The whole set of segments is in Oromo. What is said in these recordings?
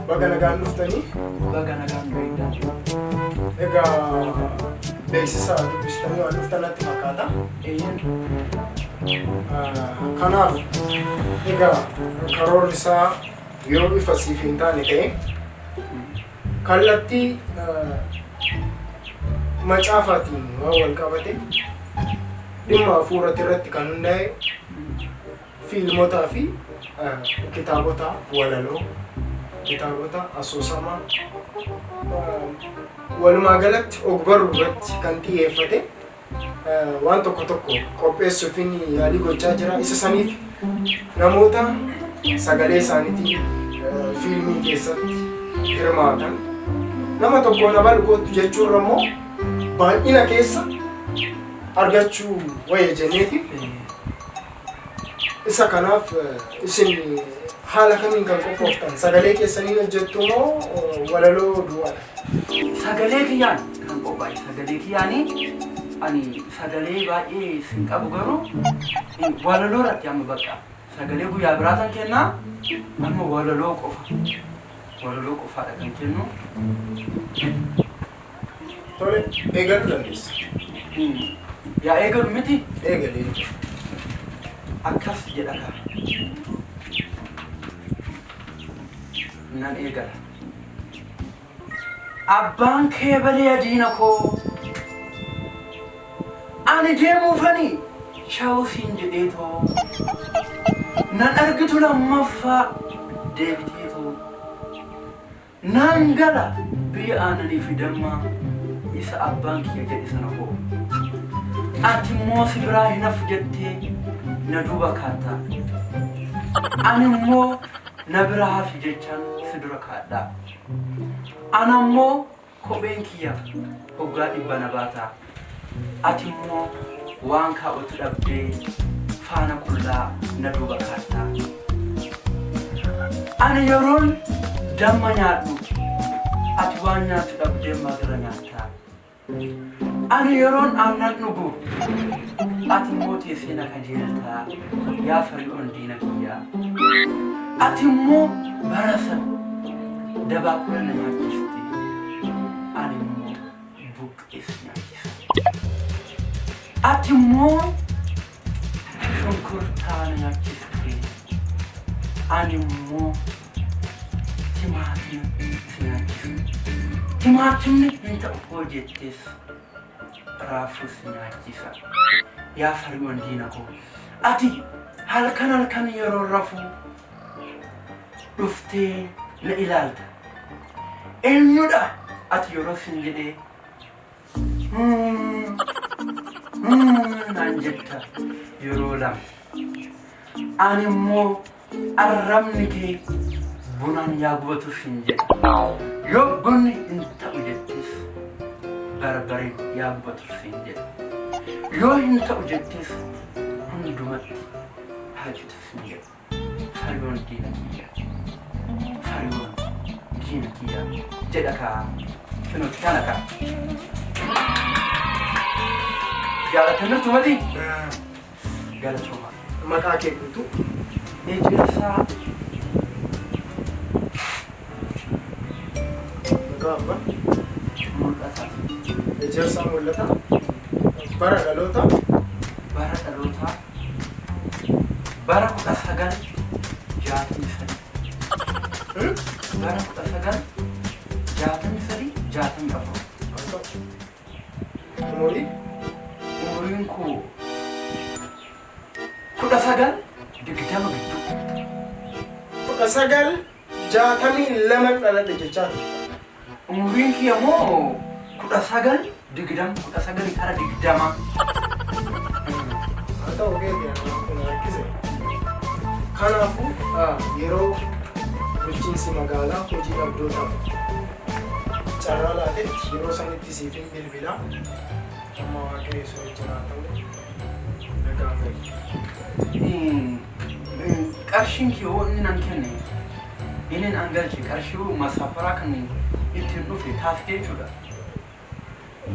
Baga nagaan dhuftanii. Baga nagaan nu eegdan. Egaa beeksisa dubbistanii waan dhuftan natti fakkaata. Eeyyan. Kanaaf egaa karoorri isaa yoo ifa siif hin taane ta'e kallattii macaafaatiin waan wal qabate dhimma hafuurati irratti kan hundaa'e fiilmotaa fi kitaabota walaloo, kitaabota asoosamaa, walumaa galatti ogbarruu irratti kan xiyyeeffate waan tokko tokko qopheessuufin yaalii gochaa jira. Isa saniif namoota sagalee isaaniitiin fiilmii keessatti hirmaatan nama tokkoon abalu kottu jechuurra immoo baay'ina keessa argachuu wayya jenneeti. Isa kanaaf isin haala kamiin kan qophooftan? Sagalee keessaniin hojjettu moo walaloo duwwaadha? Sagalee kiyyaan kan qophaa'e sagalee kiyyaanii ani sagalee baay'ee sin qabu garuu walaloo irratti amma bakka sagalee guyyaa biraa tan kennaa amma walaloo qofa walaloo qofaadha kan kennu. Tole, eegaluu dandeessa. Yaa eegalu miti? Eegali. Akkas jedha kaa. Nan eegala. Abbaan kee balee diina koo. Ani deemuufani shawu siin jedheetoo. Nan argitu lammaffaa deebiteetoo. Nan gala biyya aannanii fi dammaa isa abbaan kiyya jedhe sana hoo. Ati immoo si biraa hin hafu jettee na duuba kaatta. Ani immoo na biraa hafi jechaan si dura kaadha. Ana immoo Kopheen kiyya hoggaa dhibba na baata. Ati immoo waan kaawwattu dhabdee faana qullaa na duuba kaatta. Ani yeroon damma nyaadhu ati waan nyaattu dhabdee magira nyaatta. Ani yeroon aannan dhugu ati immoo teessee na kajeelta yaa Fari'oon diina kiyya. Ati immoo bara san Dabaaqula na nyaachiste, ani immoo buqqee si nyaachisa. Ati immoo shunkurtaa na nyaachiste, ani immoo timaatima si nyaachisa. Timaatimni hin ta'u hoo jettes raafuu si nyaachisa. Yaa Fari'oon diina koo, ati halkan halkan yeroo rafuu dhuftee na ilaalta. Eenyudha ati yeroo sin jedhee "Hmm, hmm" naan jetta yeroo lama. Ani immoo arrabni kee bunaan yaa gubatu sin jedha. Yoo bunni hin ta'u jettes barbareen yaa gubatu sin jedha. Yoo hin ta'u jettes hundumatti haa citu sin jedha. Fariyoon diina kiyya. Fariyoon diina kiyya jedha kaa. Kunuuti kana kaa. Jaalattanirtu mati? Galatooma. Maqaa kee guutuu. Ejersaa Maqaa abbaa. Mul'ataa. Ejersaa Mul'ataa. Bara dhalootaa. Bara dhalootaa. Bara 1963. Bara 1963 64. Umurii? Umuriin koo 19 20 gidduu. 1962 dhaladhe jechaa turte. Umuriin kiyya moo 19 20 19 kara 20. Haa ta'u keeti anuma kun rakkise. Kanaafuu yeroo bulchiinsi magaalaa hojii dhabdootaaf carraa laatetti yeroo sanitti siifin bilbila. Amma Waaqayyo si wajjin haa ta'u. Nagaan gali. Qarshiin kiyya hoo inni nan kenne inni an galche qarshii masaafaraa kan ittiin dhufe taasise jechuudha.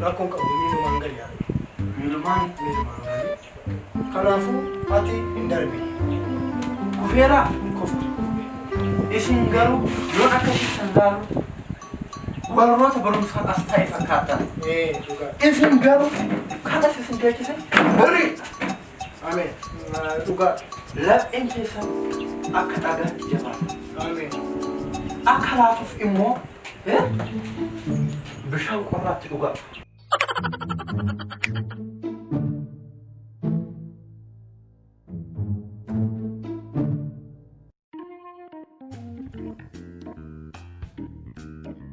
Rakkoon qabu miilumaan gali yaa. Miilumaan Miilumaan gali. Kanaafuu ati hin darbine. Kufeeraa? Kufte. Isin garuu yoon akka keessan laalu warroota barumsaan as ta'e fakkaattan. Ee, dhugaa. Isin garuu kan as isin teechise birriidha. Ameen. Dhugaa. Lapheen keessan akka dhagaatti jabaata. Ameen. Akka laafuuf immoo bishaan qorraatti dhugaa.